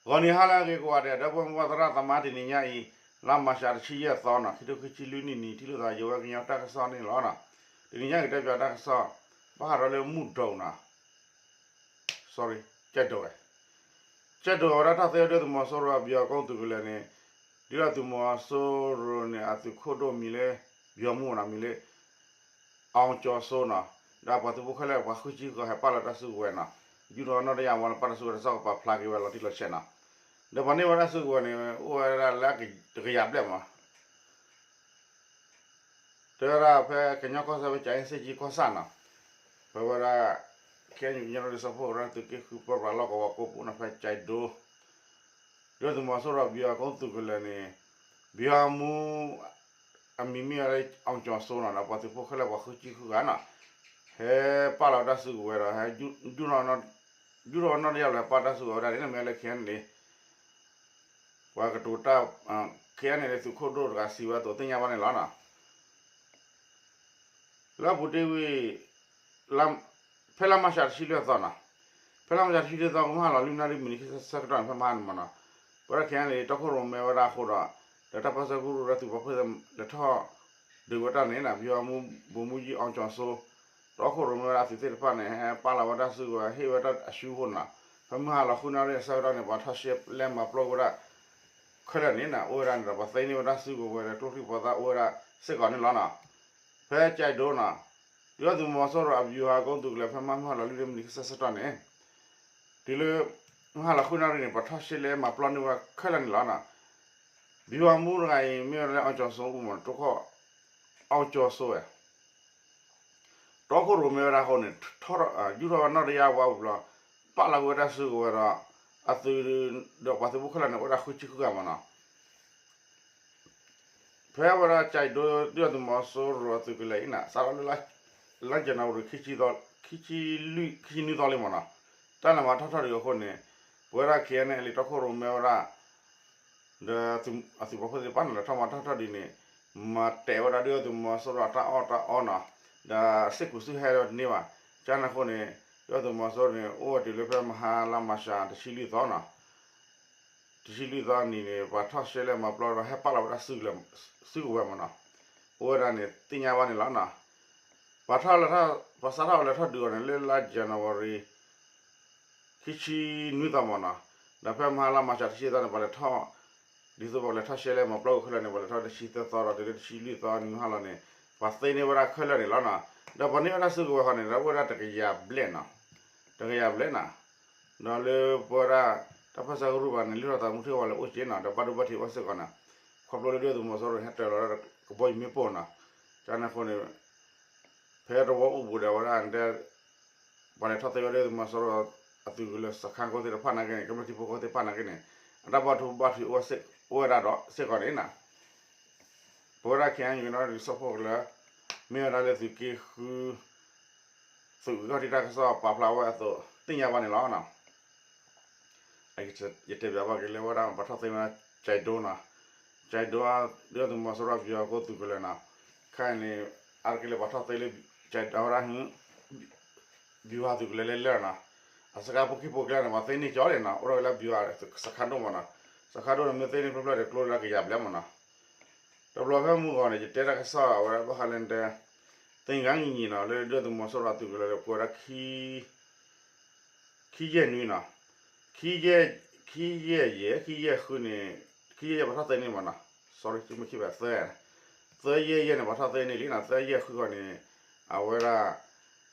ဂီၤနံၤဟါလၢအဂ့ၤကိးဂၤဒဲး ဒီပုၢ်ဝဲၢ်သရၣ်သမါ တနံၤညါအံၤ လါမၢ်ၡး တဆံယဲၢ်သီနီၤ ခံထိခံဆံလွံၢ်နံၣ်န့ၣ် ထံၣ်လိာ်သးယဝဲကညီတၢ်ကစီၣ်န့ၣ်လီၤနီၤ. တနံၤညါကတဲပၠးတၢ်ကစီၣ် ဘၣ်ဃးဒီးလၢမုၢ်ဒိၣ်နီၤ sorry ကၠဲၣ်ဒိဝဲ ကၠဲၣ်ဒိဝဲဒၣ်ထီၣ်သ့ဝဲဒၣ်သုးမီၤစိရိၤအဗျူဟာကုန်းသုးကလၢၤန့ၣ် ဒ်သိးသုးမီၤစိရိၤန့ၣ် အသုးခိၣ်ဒိၣ်မံၤလၢ ဗျူဟာမှူးနီၤ မံၤလၢ အောင်ကျော်စိုးနီၤ ဒီးပှၤသုးဖိခဲလၢာ်ပှၤဃုဆံဃုဂၤဟဲပာ်လီၤတၢ်စုကဝဲၤနီၤ ယူၢ်ထီၣ်နီၣ်တယၢ်ဝဲလၢပာ်တၢ်စုကဝဲၤတၢ်ကစီၣ် ကပာ်ဖျါက့ၤဝဲလီၤတံၢ်လီၤဆဲးနီၤ ဒီးပှၤန့ၢ်ဝဲဒၣ်စုကဝဲၤန့ၣ် အိၣ်ဝဲဒၣ်လၢတကယၤဘျဲၣ်မး တဲဝဲဒၣ်ဖဲကညီကီၢ်စဲၣ်ဖဲ ကၠၤအ့စ့ၣ်ကၠံကီၢ်ဆၣ်နီၤ ဖဲဝဲဒၣ် ခဲအံၤကညီဒီကလုာ်စၢဖှိၣ်ကရၢသုးက့ဃုပၢပြးလီၢ်ကဝီၤကိးပူၤနီၤ ဖဲကၠဲးဒိ ဒ်သုးမီၤစိရိၤအဗျူဟာကုန်းသုးကလၢၤန့ၣ် ဗျူဟာမှူး အမံၤမ့ၢ်ဝဲလၢ အောင်ကျော်စိုးနီၤ ဒီးပှၤသုးဖိခဲလၢာ်ပှၤဃုဆံဃုဂၤနီၤ ဟဲပာ်လီၤဝဲတၢ်စုကဝဲၤဒီး ဟဲ ယူၢ်ထီၣ်နီၣ်တယၢ်လီၤ ဟဲပာ်တၢ်စုကဝဲၤဝဲဒၣ်န့ၣ် မ့ၢ်လၢ ခဲအံၤန့ၣ် ပှၤကတိၤတၢ် ခဲအံၤန့ၣ် သုးခိၣ်ဒိၣ်တဂၤစံးဝဲအသိးသ့ၣ်ညါဘၣ်န့ၣ်လီၤနီၤ လၢအပူၤတ့ၢ်ဝံၤ ဖဲလါမၢ်ၡးတဆံလွံၢ်သီနီၤ ဖဲလါမၢ်ၡးတဆံလွံၢ်သီ မုၢ်ဟါလီၤလွံၢ်နၣ်ရံၣ်မံးနံးဆၢကတီၢ်န့ၣ် ဖဲမဟါန့ၣ်မးနီၤ ပဝဲဒၣ် ခဲအံၤန့ၣ် တီခိၣ်ရိၣ်မဲဝဲဒၣ်အဃိဒီး ဒီးတၢ်ပၢဆှၢကရူၢ်ဒီးသုးပာ်ဖှိၣ်သ့ၣ် လဲၤထီၣ်ဒုးဝဲတၢ်န့ၣ်နီၤ ဗျူဟာမှူး ဗိုလ်မှူးကြီး အောင်ကျော်စိုး တီခိၣ်ရိၣ်မဲဝဲဒၣ်သုးသ့ၣ်တဖၣ်န့ၣ် ဟဲပာ်လီၤဝဲတၢ်စုကဝဲၤ ဟ့ၣ်ဝဲတၢ်အရှုံးအဃိနီၤ ဖဲမုၢ်ဟါလီၤဃုနၣ်ရံၣ်အဆၢကတီၢ်န့ၣ် ပှၤထီၣ်ရှဲလဲမၤပျီဝဲဒၣ် ခဲလၢာ်န့ၣ်နီၤ အိၣ်ဝဲဒၣ်န့ၣ်ဒီး ပှၤသ့န့ၢ်ဝဲတၢ်စုကဝဲၤဒီးကျိချံမျိာ်သၣ်အိၣ်ဝဲဒၣ်စ့ၢ်ကီးန့ၣ်လီၤနီၤ ဖဲကၠဲးဒိနီၤ ဒ်သုးမီၤစိရိၤ အဗျူဟာကုန်းသုးကလၢၤ ဖဲမဟါလီၤလွံၢ်နၣ်ရံၣ်မံးနံးဆၢကတီၢ်န့ၣ် တုၤလၢ မုၢ်ဟါလီၤဃုနၣ်ရံၣ်န့ၣ် ပှၤထီၣ်ရှဲလဲမၤပျီန့ၢ်ဝဲခဲလၢာ်န့ၣ်လီၤနီၤ ဗျူဟာမှူးတဂၤအံၤ မ့ၢ်ဝဲလၢ အောင်ကျော်စိုး အမ့ၢ်နီၤ တီခိၣ် အောင်ကျော်စိုးဝဲ တီခိၣ်ရိၣ်မဲဝဲဒၣ်အဃိန့ၣ် ယူၢ်ထီၣ်ဝဲနီၣ်တယၢ်ဝါပူၤလီၤ ပာ်လီၤကွံာ်ဝဲတၢ်စုကဝဲၤဒီး အသုး ဒီးပှၤသုးဖိခဲလၢာ်န့ၣ် အိၣ်ဝဲဒၣ်ဃုဆံဃုဂၤမးနီၤ ဖဲဝဲဒၣ်ကၠဲးဒိ ဒ်သုးမီၤစိရိၤအသုးကလၢၤအံၤန့ၣ် စးထီၣ်လၢ လါယနူၤအါရံၤ ခံဆံလွံၢ် ခံဆံနွံသီလံမးနီၤ တၢ်လဲၤမၤထီၣ်ထီၣ်ဒံးအဃိန့ၣ် ပဝဲဒၣ် ခဲအံၤန့ၣ် လံာ်တီခိၣ်ရိၣ်မဲဝဲဒၣ် ဒီးအသုးပာ်ဖှိၣ်သ့ၣ်တဖၣ်န့ၣ် လဲၤထီၣ်မၤထီၣ်ထီၣ်ဒ်န့ၣ် မၤတဲာ်ဝဲဒၣ်ဒ်သုးမီၤစိရိၤအတၢ်အီၣ်တၢ်အီနီၤ ဒီးစ့ၢ်ကီးစုဟဲဒီးတန့ၢ်ဘၣ် ကန့ၣ်အဃိန့ၣ် ဒ်သုးမီၤစိရိၤန့ၣ် အိၣ်ဝဲတုၤလၢဖဲမဟါလါမၢ်ၡး တဆံလွံၢ်သီနီၤ တဆံလွံၢ်သီနံၤန့ၣ် ပှၤထီၣ်ရှဲလဲမၤပျီဒီးဟဲပာ်လီၤဝဲဒၣ်စုကဝဲၤမးနီၤ အိၣ်ဝဲဒၣ်န့ၣ်သ့ၣ်ညါဘၣ်န့ၣ်လီၤနီၤ ပှၤထီၣ်လဲၤထီၣ် ပှၤစးထီၣ်လဲၤထီၣ်ဒုးအီၤန့ၣ် လၢလါယနူၤအါရံၤ ခံဆံနွံသီမးနီၤ ဒီးဖဲမဟါလါမၢ်ၡး တဆံသီန့ၣ် ပှၤလဲၤထီၣ် ဒ်သိးပှၤလဲၤထီၣ်ရှဲလဲမၤပျီခဲလၢာ်န့ၣ် ပှၤလဲၤထီၣ်တဆံသၢသီဒီး တုၤလၢတဆံလွံၢ်သီနံၤဟါလီၤန့ၣ် ပှၤသ့န့ၢ်ဝဲဒၣ်ခဲလၢာ်န့ၣ်လီၤနီၤ ဒီးပှၤန့ၢ်ဝဲဒၣ်စုကဝဲၤဃီန့ၣ် ဒီးအိၣ်ဝဲဒၣ်တကယၤဘျဲၣ်နီၤ တကယၤဘျဲၣ်နီၤ ဒီးလၢပဝဲဒၣ် တၢ်ပၢဆှၢကရူၢ်ဘၣ်န့ၣ် လုၢ်ထီၣ်သးမူထံဝဲလၢအိၣ်က့နီၤ ဒီးဘၣ်ဒိဘၣ်ထံးအိၣ်စ့ၢ်ကီးနီၤ ခီဖျိလၢဒ်သုးမီၤစိရိၤန့ၣ် ဟဲတၢၤလီၤဝဲဒၣ်ကဘီယူၤမ့ၣ်ပိၢ်နီၤ ကန့ၣ်အဃိန့ၣ် ဖဲတဝီအိၣ်ဘူးဒီးဝဲဒၣ် ပှၤလဲၤထီၣ်သ့ဝဲဒၣ်သုးမီၤစိရိၤ အသုးကလၢၤစခါကိသ့ၣ်တဖၣ်နာ်က့န့ၣ် ကမျၢၢ်ထံဖိကီၢ်ဖိသ့ၣ်တဖၣ်နာ်က့န့ၣ် အတၢ်ဘၣ်ဒိဘၣ်ထံးအိၣ်ဝဲဒၣ်ဒီးစ့ၢ်ကီးန့ၣ်နီၤ ပဝဲဒၣ် ခဲအံၤ ကညီဒီကလုာ်စၢဖှိၣ်ကလၢၤ မ့ၢ်ဝဲဒၣ်လၢသုးက့ဃု သုးက့ခီၣ်ထံးတၢ်ကစီၣ်ပာ်ဖျါဝဲအသိး သ့ၣ်ညါဘၣ်န့ၣ်လီၤ. ယတဲဘၣ်က့ၤလၢဝဲဒၣ်ပှၤထီၣ်သ့ဝဲဒၣ် ကၠဲးဒိနီၤ, ကၠဲးဒိ ဒ်သုးမီၤစိရိၤ ဗျူဟာကုန်းသုးကလၢၤနီၤ, ခဲအံၤန့ၣ် အါတက့ၢ်လၢပှၤထီၣ်သ့လၢ ကၠဲးဒိဝဲဒၣ် ဗျူဟာသုးကလၢၤလၢလၢနီၤ, အစခါဖိခံဖိကျါန့ၣ် ပှၤသ့န့ၢ်ကၠီလံနီၤ, အိၣ်ထီၣ်ဝဲလၢ ဗျူဟာ စခါဒိၣ်မးနီၤ, စခါဒိၣ်န့ၣ် မ့ၢ်သ့န့ၢ်ဖျၢၣ်ဖျၢၣ်ဒီး ကျိလၢကယၤဘျဲၣ်မးနီၤ, တဘျီဖဲမုၢ်ဂီၤန့ၣ် ယတဲတၢ်ကစီၣ်ဝဲဒၣ်ဘၣ်ဃးလၢတဲ သင်္ဃန်းညီနောင်နီၤ လၢဒ်သုးမီၤစိရိၤသုးကလၢၤလၢပှဲၤဝဲဒၣ် ခံယဲၢ်နွံနီၤ, ခံယဲၢ် ခံယဲၢ်ယဲၢ် ခံယဲၢ်ဃုန့ၣ် ခံယဲၢ်ယဲၢ်ပှၤထီၣ်သ့န့ၢ်မးနီၤ, sorry မ့ၢ်ခံဘၣ်သၢ, သၢယဲၢ်ယဲၢ်န့ၣ် ပှၤထီၣ်သ့န့ၢ်လံနီၤ, သၢယဲၢ်ဃုဂီၤန့ၣ် အဝဲဒၣ်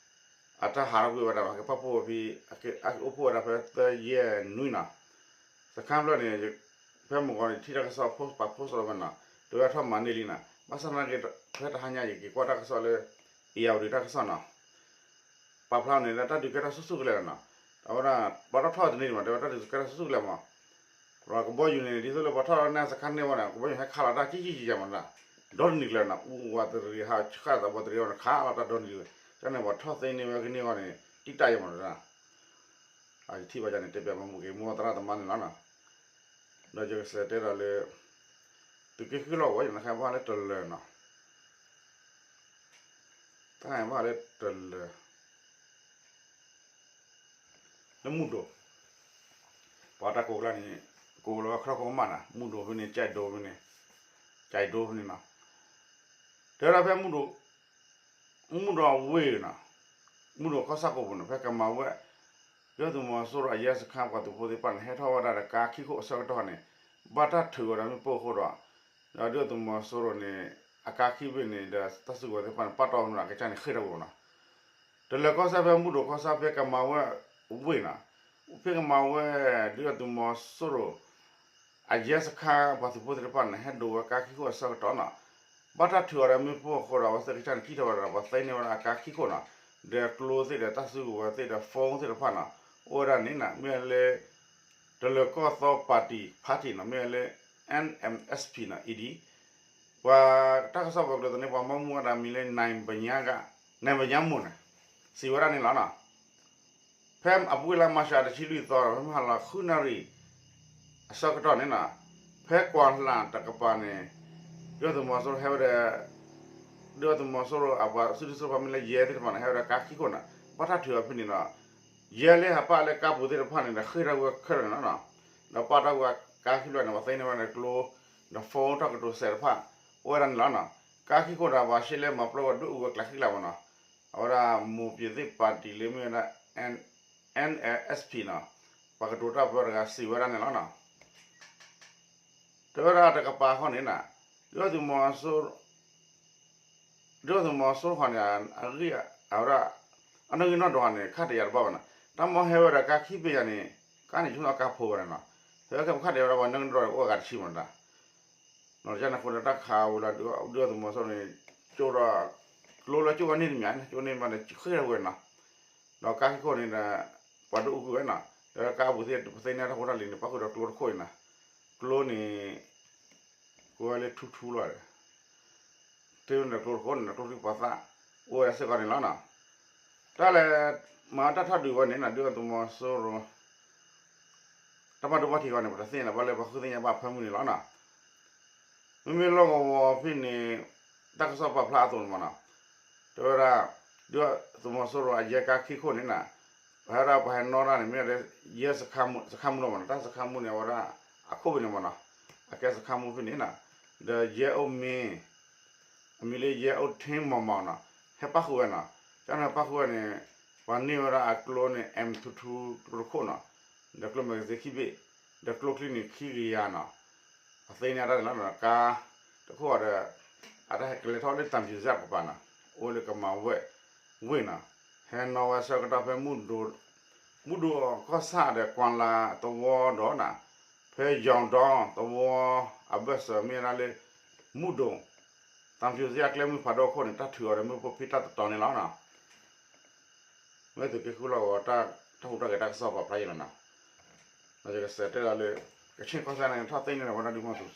အတၢ်ဟးထီၣ်ကွံာ်ဝဲဒၣ် ပှၤကပာ်ဖှိၣ်ဝဲဖဲ အကအိၣ်ဖှိၣ်ဝဲဒၣ်ဖဲသၢယဲၢ်နွံနီၤ, စခါဖျၢၣ်န့ၣ် ဖဲမုၢ်ဂီၤန့ၣ် ထံၣ်တၢ်ကစီၣ် post ပာ် post လီၤဝဲနီၤ, တဝဲထီၣ်မၤန့ၢ်လံနီၤ, ဘၣ်ဆၣ်သနာ်က့ ဖဲတဟါညါအံၤ က့ၤကွၢ်တၢ်ကစီၣ်လၢ ဧရာဝတီ တၢ်ကစီၣ်နီၤ ပာ်ဖျါန့ၣ် တၢ်ဒုးကဲထီၣ်ဆူၣ်ဆူၣ်ကလဲာ်လီၤနီၤ, အဝဲဒၣ် ပှၤထီၣ်ထီၣ်တန့ၢ်ဒံးမး တဲဝဲတၢ်ဒုးကဲထီၣ်ဆူၣ်ဆူၣ်ကလဲာ်မး, ပှၤကဘီယူၤန့ၣ် ဒ်သိးလၢပှၤထီၣ်လၢန့ၣ်စခါန့ၢ်ဝဲန့ၣ် ကဘီယူၤဟဲခးလီၤတၢ်ကံၢ်ကံၢ်ကံၢ်ကံၢ်မးနီၤ, ဒီတနံၤကျၢၤနီၤ အူဝးတရံးဟးဆှၣ်သးဘီတရံးဝဲန့ၣ် ခးလီၤတၢ်ဒီတနံၤကျၢၤ, ကန့ၣ်ပှၤထီၣ်သ့န့ၢ်ဝဲကန့ၢ်ဂီၢ်န့ၣ် တံၢ်တၢ်ယဲမးနီၤ, ယထံၣ်ဘၣ်ယၤန့ၣ် တဲပျးမၤမူက့ၤ မိၢ်သရၣ်သမါန့ၣ်လီၤနီၤ, ဒီးယကစးတဲဒီးလၢ သုးက့ဃုလီၢ်ကဝီၤ ယနခါဘၣ်လၢတလၢၤနီၤ, တၢ်ဘၣ်လၢတလၢၤ လၢမုၢ်ဒိၣ်, ပှၤတၢ်ကိးကျါန့ၣ် ကိးလီၤဝဲခြီၣ်ခိၣ်ကမၣ်နီၤ, မုၢ်ဒိၣ်ဖဲန့ၣ် ကၠဲးဒိဖဲန့ၣ်, ကၠဲးဒိဖဲန့ၣ်နီၤ, တဲဝဲဒၣ်ဖဲမုၢ်ဒိၣ်, မုၢ်ဒိၣ်ဝ့ၢ်နီၤ, မုၢ်ဒိၣ်ကီၢ်ဆၣ်ကိၣ်ပူၤန့ၣ် ဖဲကမၤဝဲ ဒုၣ်ဒါသုးမီၤစိရိၤအရဲစခန်းပှၤသုးဖိသ့ၣ်တဖၣ်န့ၣ် ဟဲထီၣ်ဝဲဒၣ်ဒီးကါခံခိၣ်အဆၢကတီၢ်န့ၣ် ဘၣ်တၢ်ထုးအီၤဒီးမ့ၣ်ပိၢ်အဃိဒီး ဒီးဒုၣ်ဒါသုးမီၤစိရိၤန့ၣ် အကါခံဘ့ၣ်န့ၣ်ဒီးတၢ်စုကဝဲၤသ့ၣ်တဖၣ်န့ၣ် ပာ်တီၢ်ဝဲဒၣ်ကစၢ်န့ၣ်ဃ့ၢ်ထီၣ်ဝဲနီၤ. တလၢၤကီၢ်ဆၣ်ဖဲမုၢ်ဒိၣ်ကီၢ်ဆၣ်ဖဲကမၤဝဲဝ့ၢ်နီၤ, ဖဲကမၤဝဲ ဒုၣ်ဒါသုးမီၤစိရိၤ အရဲစခန်းပှၤသုးဖိသ့ၣ်တဖၣ်န့ၣ် ဟဲဒိးဝဲကါခံခိၣ်အဆၢကတီၢ်နီၤ, ဘၣ်တၢ်ထုးအီၤဒီးမ့ၣ်ပိၢ်အဃိဒီး အဝဲသ့ၣ်ကစၢ်န့ၣ် ကံၣ်ထီၣ်ဝဲဒီး ပှၤသ့န့ၢ်ဝဲဒၣ်အကါခံခိၣ်နီၤ, ဒီးကျိသ့ၣ်ဒီးတၢ်စုကဝဲၤသ့ၣ်ဒီး phone သ့ၣ်တဖၣ်နီၤ, အိၣ်ဝဲဒၣ်န့ၣ်နီၤ မ့ၢ်ဝဲလၢ တလၢၤကီၢ်သီ party party နီၤ, မ့ၢ်ဝဲလၢ N M S P နီၤ အံၤဒံး ပှၤတၢ်ကစီၣ်ပှၤကတိၤသန့ ပှၤမၤမူဝဲဒၣ်မံၤလၢ နၢၤဘၣ်ညါက နၢၤဘၣ်ညါမိၢ်န့ၣ် စံးဝဲဒၣ်န့ၣ်လီၤနီၤ. ဖဲအပူၤကွံာ်လါမၤရှးတဆံလွံၢ်သီဒီး ဖဲမဟါလီၤဃုနၣ်ရံၣ် အဆၢကတီၢ်န့ၣ်နီၤ, ဖဲကွၢ်လၢ်တကပၤန့ၣ် ဒုၣ်ဒါသုးမီၤစိရိၤဟဲဝဲဒီး ဒုၣ်ဒါသုးမီၤစိရိၤအပှၤစုဒုၣ်စုတီၤပှၤမ့ၢ်လၢယဲသ့ၣ်တဖၣ်န့ၣ် ဟဲဝဲဒီးကါခံခိၣ်န့ၣ် ဘၣ်တၢ်ထုးအီၤဖဲန့ၣ်ဒီး ယဲလၢဟးပာ်လၢကါပူၤသ့ၣ်တဖၣ်န့ၣ်ဒီး ဃ့ၢ်ထီၣ်ဝဲခဲလၢာ်န့ၣ်လီၤနီၤ. ဒီးပာ်တၢ်ဝဲကါခံဖျၢၣ်န့ၣ် ပှၤသ့န့ၢ်ဝဲဒၣ်ကျိ ဒီး phone တၢ်ကတိၤစဲးတဖၣ် အိၣ်ဝဲဒၣ်န့ၣ်လီၤနီၤ. ကါခံခိၣ်ဒီးပှၤရှဲလဲမၤပျီဝဲဒွဲၣ်အူဝဲကျးခံကျးမ့ၢ်နီၤ, အဝဲဒၣ်မိၢ်ပၢၤသ့ၣ် party လၢမ့ၢ်ဝဲဒၣ် N M S P နီၤ, ပှၤကတိၤတၢ်ပၢတဂၤစံးဝဲဒၣ်န့ၣ်လီၤနီၤ. တဲဝဲဒၣ်တကပၤဃီန့ၣ်နီၤ, ဒုၣ်ဒါသုးမီၤစိ ဒုၣ်ဒါသုးမီၤစိဃီန့ၣ် အဂံၢ် အဝဲဒၣ် အနီၣ်ဂံၢ်နီၣ်ဒွးန့ၣ် ခါတယာ်တဘၣ်ဘၣ်နီၤ. တၢ်မ့ၢ်ဟဲဝဲဒၣ်ကါခံဘ့ၣ်ယၤန့ၣ် ကါန့ၣ်ဆိကမိၣ်ကါဖိဝဲဒၣ်နီၤ. ဟဲဝဲခဲပခါတယာ်ဝဲဒၣ်ပှၤနီၣ်ဂံၢ်နီၣ်ဒွးအိၣ်အဂၤတဆံမ့ၢ်နီၤ. နီၤတၢ်န့ၣ်အဃိဒီးတၢ်ခးဝဲလၢ ဒုၣ်ဒါသုးမီၤစိန့ၣ် ကၠိဒီး ကျိလၢကၠိဝဲန့ၣ်တမံၤန့ၣ် ကၠိန့ၣ်မးန့ၣ် ဃ့ၢ်ထီၣ်ဝဲနီၤ. ဒီးကါခံခိၣ်န့ၣ်ဒီး ပှၤဒွဲၣ်အူကွံာ်ဝဲနီၤ. ဒီးကါပူၤသ့ၣ် ပသ့န့ၢ်တၢ်ဖိတၢ်လံၤန့ၣ် ပၣ်ဃုာ်ဒီးကျိတခိၣ်အံၤနီၤ. ကျိန့ၣ် ကိးဝဲလၢထူထူလီၤဒီး တ့ၢ်ဝဲန့ၣ်ဒီးကျိတခိၣ်န့ၣ် ကျိချံမျိာ်သၣ် အိၣ်ဝဲဒၣ်စ့ၢ်ကီးန့ၣ်လီၤနီၤ. တၢ်လၢ မၤတၢ်ထီၣ်ဒုးဝဲန့ၣ်နီၤ ဒုၣ်ဒါသုးမီၤစိရိၤ တၢ်ဘၣ်ဒိဘၣ်ထံးအဂီၢ်န့ၣ် ပတသ့ၣ်ညါဘၣ်လၢပှၤဃုသ့ၣ်ညါဘၣ်ဖၢမုၢ်န့ၣ်လီၤနီၤ. မ့မ့ၢ်လီၢ်ကဝီၤဖဲန့ၣ် တၢ်ကစီၣ်ပာ်ဖျါအသိးန့ၣ်မ့ၢ်နီၤ, တဲဝဲဒၣ် ဒုၣ်ဒါသုးမီၤစိရိၤအယဲၢ်ကါခံခိၣ်န့ၣ်နီၤ, ပဟဲဒၣ်ပှၤဟဲနီၣ်တၢ်န့ၣ် မ့ၢ်ဝဲဒၣ် ယဲၢ် စခန်းမှူး မ့ၢ်နီၤ, တၢ် စခန်းမှူး န့ၣ် အဝဲဒၣ် အခိၣ်ဖဲန့ၣ်မ့ၢ်နီၤ, အကဲ စခန်းမှူး ဖဲန့ၣ်နီၤ, ဒီးယဲၢ်အိၣ်မ့ၢ် အမံၤလၢယဲၢ်အိၣ်ထ့မီၢ်မီၢ်နီၤ, ဟဲပၣ်ဃုာ်ဝဲနီၤ, တၢ်န့ၣ်ဟဲပၣ်ဃုာ်ဝဲန့ၣ် ပှၤန့ၢ်ဝဲဒၣ်အကျိန့ၣ် M two two ကျိတခိၣ်နီၤ, ဒီးကျိ magazine ခံဘ့ၣ်, ဒီးကျိချံန့ၣ်ခံကယၤနီၤ, အသ့န့ၢ်တၢ်န့ၣ်လီၤနီၤ, ကါတခိၣ်ဒီး အတၢ်ဟဲကလဲၤထီၣ်လၢတၢ်ဖၠူၤစၢ်ကပၤနီၤ, အိၣ်လၢကမၤဝဲ ဝ့ၢ်နီၤ, ဟဲနီၣ်ဝဲဆၢကတီၢ်ဖဲမုၢ်ဒိၣ် မုၢ်ဒိၣ်ကီၢ်ဆၣ်ဒီးကွၢ်လၢ်သဝီဒီးနီၤ, ဖဲယီၤဒီသဝီအဘၢၣ်စၢၤမ့ၢ်ဝဲဒၣ်လၢ မုၢ်ဒိၣ် တၢ်ဖၠူၤစၢ်ကျဲမုၢ်ဖးဒိၣ်အခိၣ်န့ၣ် တၢ်ထုးအီၤဒီးမ့ၣ်ပိၢ်ဖဲတၢ်တတီၤန့ၣ်လီၤနီၤ. မ့ၢ်သုးက့ဃုလီၢ်ကဝီၤ တၢ်ဟူးတၢ်ဂဲၤတၢ်ကစီၣ်ပာ်ဖျါယံၤလီၤနီၤ. ဒီးယကစးတဲဒီးလၢ ကခ့ၣ်ကီၢ်စဲၣ်န့ၣ် ထီၣ်သ့န့ၢ်ဝဲဒၣ်ဒုးမီၤစ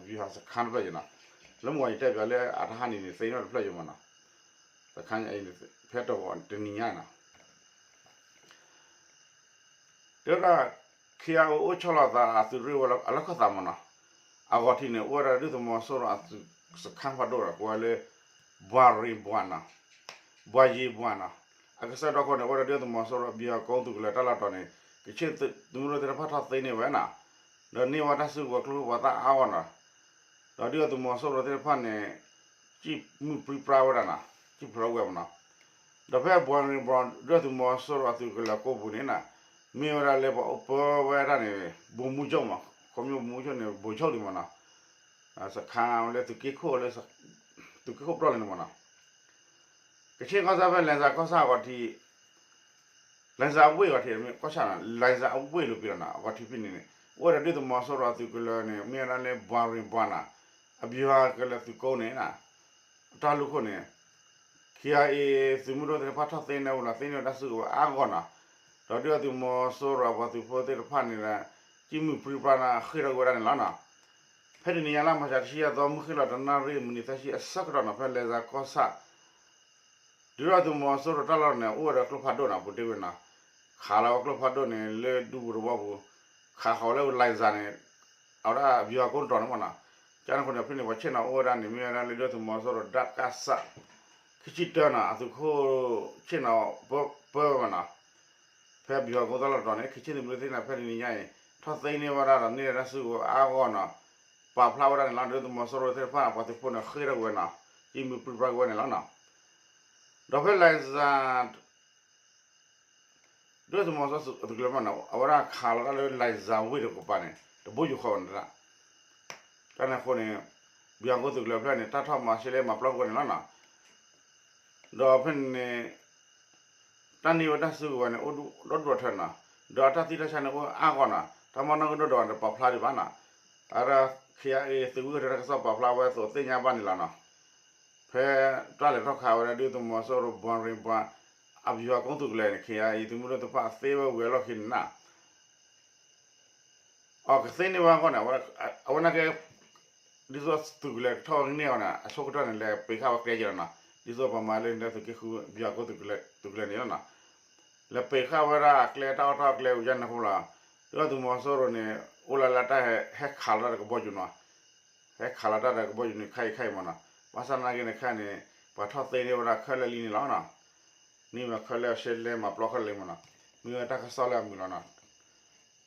ိရိၤ စခန်းတဖျၢၣ်ယံၤနီၤ, လၢမုၢ်ဂီၤယတဲပၠးလၢအတဟါန့ၣ်န့ၣ် သ့န့ၢ်တဖျၢၣ်ယံၤမ့ၢ်နီၤ, စခန်း ဖဲတဂီၤတနံၤညါနီၤ တဲဝဲဒၣ် KIO အိၣ်ဆီလီၤသးအသုးရ့ၣ်ဝဲအလီၢ်ခၢၣ်သးမ့ၢ်နီၤ, အဂီၢ်ထံးန့ၣ် အိၣ်ဝဲဒၣ်ဒုၣ်ဒါသုးမီၤစိရိၤအသုးစခန်းဖးဒိၣ်ဒီး ကိးဝဲလၢ ဘှၤရ့ၣ်ဘှၤနီၤ, ဘှၤယ့ၣ်ဘှၤနီၤ, အကစၢ်ဒီခိၣ်န့ၣ် အိၣ်ဝဲဒၣ်ဒုၣ်ဒါသုးမီၤစိရိၤအဘံၣ်အကိသုးကလၢၤတၢ်လီၢ်တတီၤန့ၣ် ကခ့ၣ်သုးမုၢ်ဒိၣ်သ့ၣ်တဖၣ်ထီၣ်သ့န့ၢ်ဝဲနီၤ, ဒီးန့ၢ်ဝဲတၢ်စုကဝဲၤကျိချံမျိာ်သၣ်အါဂီၢ်နီၤ, ဒီးဒုၣ်ဒါသုးမီၤစိရိၤသ့ၣ်တဖၣ်န့ၣ် စံၣ်မုၢ်ပြံပြါဝဲဒၣ်နီၤ, စံၣ်ဖျိးဝဲမ့ၢ်နီၤ, ဒီးဖဲဘှၤရ့ၣ်ဘှၤ ဒုၣ်ဒါသုးမီၤစိရိၤအသုးကလၢၤကိးပူၤန့ၣ်နီၤ, မ့ၢ်ဝဲဒၣ်လၢပှၤအိၣ်ပၢဝဲဒၣ်န့ၣ် ဗိုလ်မှူးချုပ်မ့ၢ်, ခီဖျိ ဗိုလ်မှူးချုပ်န့ၣ် ဗိုလ်ချုပ်လံမ့ၢ်နီၤ, စခန်းလၢသုးက့ခိၣ်လၢ သုးက့ခိၣ်ပျီလံန့ၣ်မ့ၢ်နီၤ, ကခ့ၣ်ကီၢ်စဲၣ်ဖဲ လီၤစၢ်ကီၢ်ဆၣ်အဂီၢ်ထံး လီၤစၢ်အဝ့ၢ်အဂီၢ်ထံး ကီၢ်ဆၣ်နီၤ လီၤစၢ်အဝ့ၢ်လီၤပံၤလီၤနီၤ အဂီၢ်ထံးဖဲန့ၣ်န့ၣ် အိၣ်ဝဲဒၣ်ဒုၣ်ဒါသုးမီၤစိရိၤအသုးကလၢၤန့ၣ် မ့ၢ်ဝဲဒၣ်လၢဘှၤရ့ၣ်ဘှၤနီၤ အဘံၣ်ဟးကလၢၤသုးကိးန့ၣ်နီၤ အတၢ်လူၢ်ခိၣ်န့ၣ် KIA သုးမုၢ်ဒိၣ်သ့ၣ်တဖၣ်ထီၣ်သ့န့ၢ်ဝဲလီၤ သ့န့ၢ်ဝဲတၢ်စုကဝဲၤအါဂီၢ်နီၤ ဒီးဒုၣ်ဒါသုးမီၤစိရိၤအပှၤသုးဖိသ့ၣ်တဖၣ်န့ၣ်ဒီး စံၣ်မုၢ်ပြံပြါနီၤ ဃ့ၢ်ထီၣ်က့ၤဝဲဒၣ်န့ၣ်လီၤနီၤ ဖဲတနံၤညါလါမၤရှးတဆံယဲၢ်သီ မုၢ်ဃ့ၢ်လီၤတနၣ်ရံၣ်မံးနံးသၢဆံအဆၢကတီၢ်နီၤ ဖဲလီၤစၢ်ကီၢ်ဆၣ် ဒုၣ်ဒါသုးမီၤစိရိၤတၢ်လီၢ်န့ၣ် အိၣ်ဝဲဒီးကျိဖးဒိၣ်နီၤ ပူၤတ့ၢ်ဝဲနီၤ ခးလီၤဝဲကျိဖးဒိၣ်န့ၣ် လၢဒူပူၤတဝီပူၤ ခးဃီၤလၢလီၤစၢ်န့ၣ် အဝဲဒၣ်အဘံၣ်ဟးကိးတတီၤန့ၣ်မ့ၢ်နီၤ ကန့ၣ်အဃိန့ၣ် ဖဲန့ၣ် ပှၤဆ့ၣ်နီၤအိၣ်ဝဲဒၣ်န့ၣ် မ့ၢ်ဝဲဒၣ်လၢဒုၣ်ဒါသုးမီၤစိရိၤ ဒၣ်ကၣ်စၣ် ခံဆံတၢနီၤ အသုးခိၣ်ဆ့ၣ်နီၤပၢဝဲမ့ၢ်နီၤ ဖဲဗျူဟာကုန်းတၢ်လီၢ်တတီၤန့ၣ် ခံဆံသုးမုၢ်ဒိၣ်သ့ၣ်န့ၣ် ဖဲတနံၤညါအံၤ ထီၣ်သ့န့ၢ်ဝဲဒၣ်ဒီးန့ၢ်တၢ်စုကဝဲၤအါဂီၢ်နီၤ, ပာ်ဖျါဝဲဒၣ်န့ၣ်လီၤ. ဒုၣ်ဒါသုးမီၤစိရိၤသ့ၣ်တဖၣ် ပှၤသုးဖိန့ၣ် ဃ့ၢ်ထီၣ်ကွံာ်ဝဲနီၤ, ကံမုၢ်ပြံပြါကွံာ်ဝဲန့ၣ်လီၤနီၤ. ဒီးဖဲ လၢၣ်စၢ် ဒုၣ်ဒါသုးမီၤစိရိၤသုးကလၢၤမးနီၤ အဝဲဒၣ်ခးလီၤတၢ်လၢ လၢၣ်စၢ်ဝ့ၢ်တကပၤန့ၣ် တဘိယူၢ်ဃီဘၣ်န့ၣ်ဒၣ်, တၢ်န့ၣ်အဃိန့ၣ် ဗျူဟာကုန်းသုးကလၢၤဖျၢၣ်န့ၣ် တၢ်ထီၣ်မၤရှဲလဲၣ်မၤပျီကွံာ်န့ၣ်လီၤနီၤ. ဒီးဖဲန့ၣ်န့ၣ် တၢ်န့ၢ်ဝဲတၢ်စုကဝဲၤန့ၣ် အိၣ်ဒိၣ်ဒိၣ်ထီၣ်ထီနီၤ, ဒီးအတၢ်သံတၢ်ဆါန့ၣ် အိၣ်အါဂီၢ်နီၤ, တၢ်မၤနီၣ်ကဒိၣ်ဒီးန့ၣ် ပာ်ဖျါဒံးဘၣ်နီၤ. အဝဲဒၣ် ခ့ၣ်အဲၣ်အ့ သုးဝံၣ်တၢ်ကစီၣ်ပာ်ဖျါဝဲအသိးသ့ၣ်ညါဘၣ်န့ၣ်လီၤနီၤ. ဖဲတၢ်လဲၤထီၣ်ခးဝဲဒၣ် ဒုၣ်ဒါသုးမီၤစိရိၤ ဘီရ့ဘၣ် အဗျူဟာကုန်းသုးကလၢၤန့ၣ် ခ့ၣ်အဲၣ်အ့ သုးမုၢ်ဒိၣ်တဖၣ်သ့ဝဲဝံၤအလီၢ်ခံန့ၣ်နီၤ အကသ့န့ၢ်ဝဲအဂီၢ်န့ၣ် အဝဲနာ်က့ ဒ်သိးသုးကလၢၤထီၣ်န့ၢ်အီၤန့ၣ် အဆိကတၢၢ်န့ၣ် လဲၤပ့ၤဃာ်ဝဲကျဲက့ၤလီၤနီၤ. ဒ်သိးပမၤလၢန့ၣ် သုးက့ဃု ဗျူဟာကုန်းသုးကလၢၤန့ၣ်လီၤနီၤ. လဲၤပ့ၤဃာ်ဝဲဒၣ်ကျဲတၢ်အီၣ်တၢ်အီကျဲဝဲယါန့ၣ်အဃိလီၤ. ဒုၣ်ဒါသုးမီၤစိရိၤန့ၣ် အိၣ်လၢလၢတၢ်ဟဲခးလီၤတၢ်ဒီးကဘီယူၤနီၤ ဟဲခးလီၤတၢ်ဒီးကဘီယူၤန့ၣ် ခါအံၤခါအံၤမးနီၤ. ဘၣ်ဆၣ်နာ်က့န့ၣ် ခဲအံၤန့ၣ် ပှၤထီၣ်သ့န့ၢ်ဝဲဒၣ်ခဲလၢာ်လံန့ၣ်လီၤနီၤ. န့ၢ်ဝဲခဲလၢာ်ရှဲလဲၣ်မၤပျီခဲလၢာ်လံမးနီၤ. မ့ၢ်ဝဲတၢ်ကစီၣ်လၢအမုာ်လီၤနီၤ.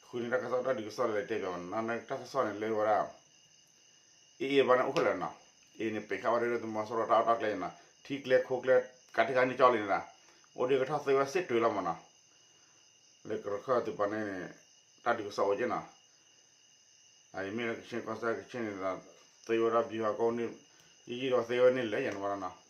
ဃုန့ၣ်တၢ်ကစီၣ်တၢ်ဒုးကစီၣ်လၢတဲဘၣ်မးနီၤ. တၢ်ကစီၣ်န့ၣ်လၢဝဲဒၣ် အ့ၣ်အ့ၣ်ဘၣ်န့ၣ်အိၣ်ခဲလၢာ်နီၤ. အ့ၣ်န့ၣ် ပ့ၤဃာ်ဝဲဒၣ်ဒုၣ်ဒါသုးမီၤစိရိၤတၢ်အီၣ်တၢ်အီကျဲန့ၣ်နီၤ. ထံကျဲခိၣ်ကျဲ ကးတံၢ်ကးန့ၢ်ကၠီလံန့ၣ်ဒီး အိၣ်ဒံးကထီၣ်သ့ဝဲစ့ၢ်တုၤလီၤမးနီၤ. လၢကရၢခၢၣ်သုးပၤန့ၣ် တၢ်ဒုးကစီၣ်အိၣ်က့နီၤ. အမ့ၢ်လၢကခ့ၣ်ကီၢ်စဲၣ်ကခ့ၣ်န့ၣ်ဒီး သ့ဝဲဒၣ်ဗျူဟာကုန်းန့ၣ် ယံာ်ယံာ်ဒီးသ့ဝဲန့ၣ်လဲၣ်ယဲန့ၣ်ဝဲဒၣ်နီၤ.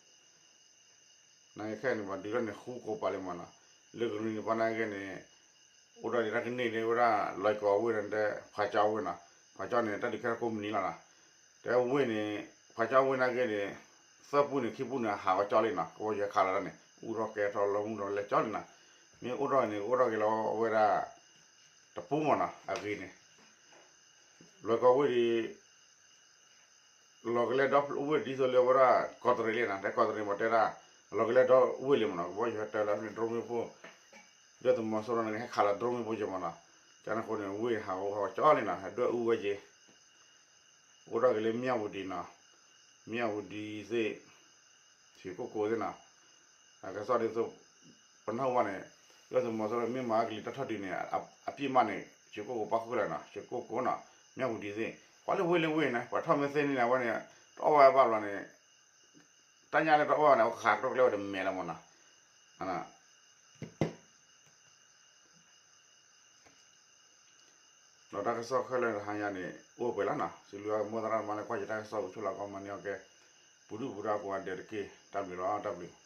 နာ်က့ခဲအံၤန့ၣ် ပှၤဒုးထီၣ်န့ၣ်ဃူကိးပၤလံမးနီၤ. လၢကရံၣ်နံၤပှၤနာ်က့န့ၣ် အိၣ်ဒၣ်ဒံးတၢ်ကန့ၢ်န့ၣ်ဝဲဒၣ် လွဲၢ်ကီၢ်ဝ့ၢ်ဒီး ဖးကၠီဝ့ၢ်နီၤ. ဖးကၠီန့ၣ် တၢ်ဒုးကဲထီၣ်ကိးမုၢ်နံၤလီၤနီၤ. တဲဝ့ၢ်န့ၣ် ဖးကၠီဝ့ၢ်နာ်က့န့ၣ် သၢပူန့ၣ် ခံပူန့ၣ် ဟးဂီၤကၠီလံနီၤ. ကဘီယူၤဟဲခးလီၤတၢ်န့ၣ် အူထီၣ်ကဲထီၣ်လီၤမူထီၣ်လဲၤကၠီလံနီၤ. မ့ၢ်အိၣ်ထီၣ်န့ၣ် ကအိၣ်ထီၣ်က့ၤလီၤဝဲဒၣ် တပူမးနီၤ အဂ့ၤန့ၣ် လွဲၢ်ကီၢ်ဝ့ၢ်ဒံး လီၤကလဲဒီဖျၢၣ်ဝ့ၢ်ဒ်သိးလၢဝဲဒၣ် ကီးတရံးလံနီၤ. တဲကီးတရံးမးတဲဒၣ် လီၤကလဲဒီဝ့ၢ်လံမးနီၤ. ကဘီယူၤဟဲတၢလၢ drone မ့ၣ်ပိၢ် ဒုၣ်ဒါသုးမီၤစိရိၤန့ၣ် ဟဲခးလီၤ drone မ့ၣ်ပိၢ်ယဲမးနီၤ. ကန့ၣ်အဃိန့ၣ် ဝ့ၢ်ဟးဂီၤဟးဂီၤကၠီလံနီၤ. ဟဲဒွဲၣ်အူဝဲက့ၤ အိၣ်ထီၣ်က့ၤလၢမၠၣ်ဝတံၤနီၤ, မၠၣ်ဝတံၤသ့ၣ်, ဆံးကိၣ်ကိသ့ၣ်နီၤ. အကစီၣ်ဒ်သိး ပနၢ်ဟူဘၣ်န့ၣ် ဒုၣ်ဒါသုးမီၤစိရိၤမ့ၢ်မၤကလံၤတၢ်ထီၣ်ဒုးန့ၣ် အပြံၢ်မးန့ၣ် ဆံးကိၣ်ကိပာ်ဃုာ်လၢၤနီၤ, ဆံးကိၣ်ကိနီၤ, မၠၣ်ဝတံၤသ့ၣ်, ပှၤလၢဝ့ၢ်လၢဝ့ၢ်န့ၣ် ပှၤထီၣ်မ့ၢ်သ့န့ၣ် အဝဲန့ၣ် တအီၣ်ဝဲဘၣ်ဘျီန့ၣ် တၢ်ညၣ်လၢတအီၣ်ဘၣ်န့ၣ် အဝဲဃးကတီၢ်ကျဲဝဲတမဲာ်လီၤမးနီၤ. ဒီးတၢ်ကစီၣ်ခဲလၢာ်တဟါညါန့ၣ် အိၣ်ပှဲၤလီၤနီၤ. စံးဘျုးမိၢ်သရၣ်မါလၢကွၢ်ယတၢ်ကစီၣ် အိၣ်ဆိၣ်လီၤကီမၤန့ၢ်အီၤကဲ ပူၤဒုၣ်ပူၤဒါကိးဂၤဒဲးတက့ၢ်. တၢ်ဘျုးလီၤ, တၢ်ဘျုး.